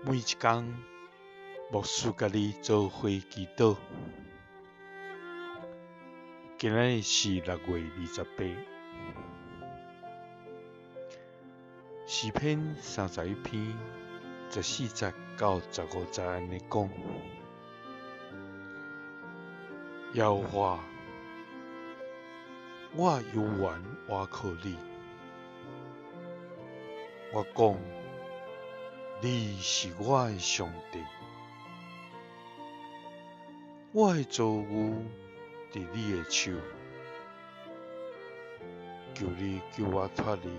每一工，牧師佮你做伙祈禱。今仔日是6月28，詩篇31篇14節到15節按呢講：耶和華，我有緣倚靠你，我講，你是我的上帝，我的遭遇佇你的手，求你救我脫離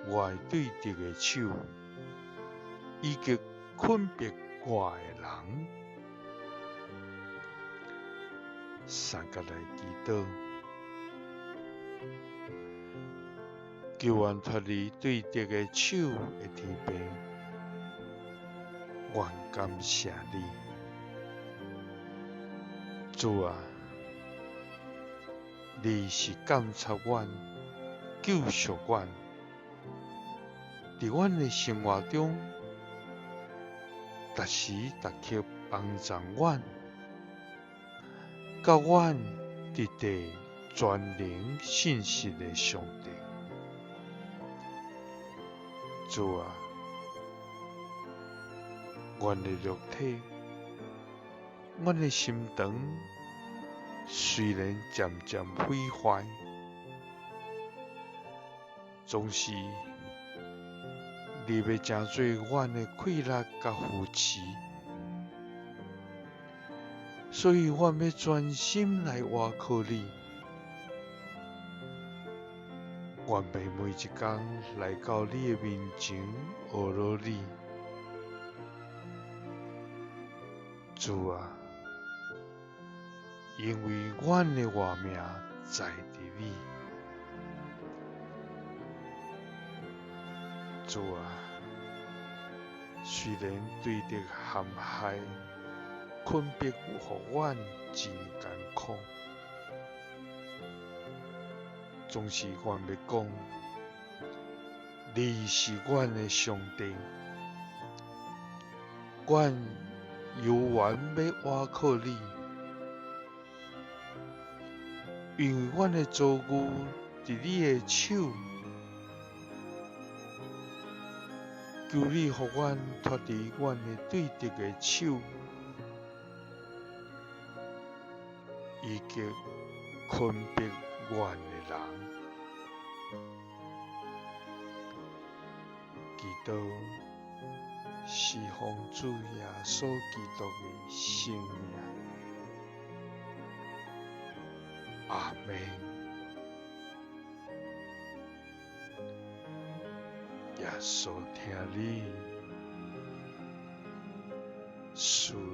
我的對敵的手，以及困迫我的人。三佮來祈禱，求阮脫離對敵的手的天父，阮感謝你，主啊，你是監察阮、救贖阮，佇阮的生活中，逐時逐刻幫助阮，佮阮佇地全能信實的上帝。主啊，阮的肉體，阮的心腸，雖然漸漸毀壞，總是你欲成做阮的氣力佮扶持，所以阮欲專心來倚靠你，願欲每一工來到你的面前學落你。主啊，因為阮的活命在佇你。主啊，雖然對敵陷害、困迫予阮真艱苦，總是阮欲講，你是阮的上帝，阮猶原欲倚靠你，因為阮的遭遇佇你的手，求你予阮脫離阮的對敵的手，以及困迫阮的人。祈禱是奉主耶穌基督的聖名。阿們。耶穌疼你，賜你。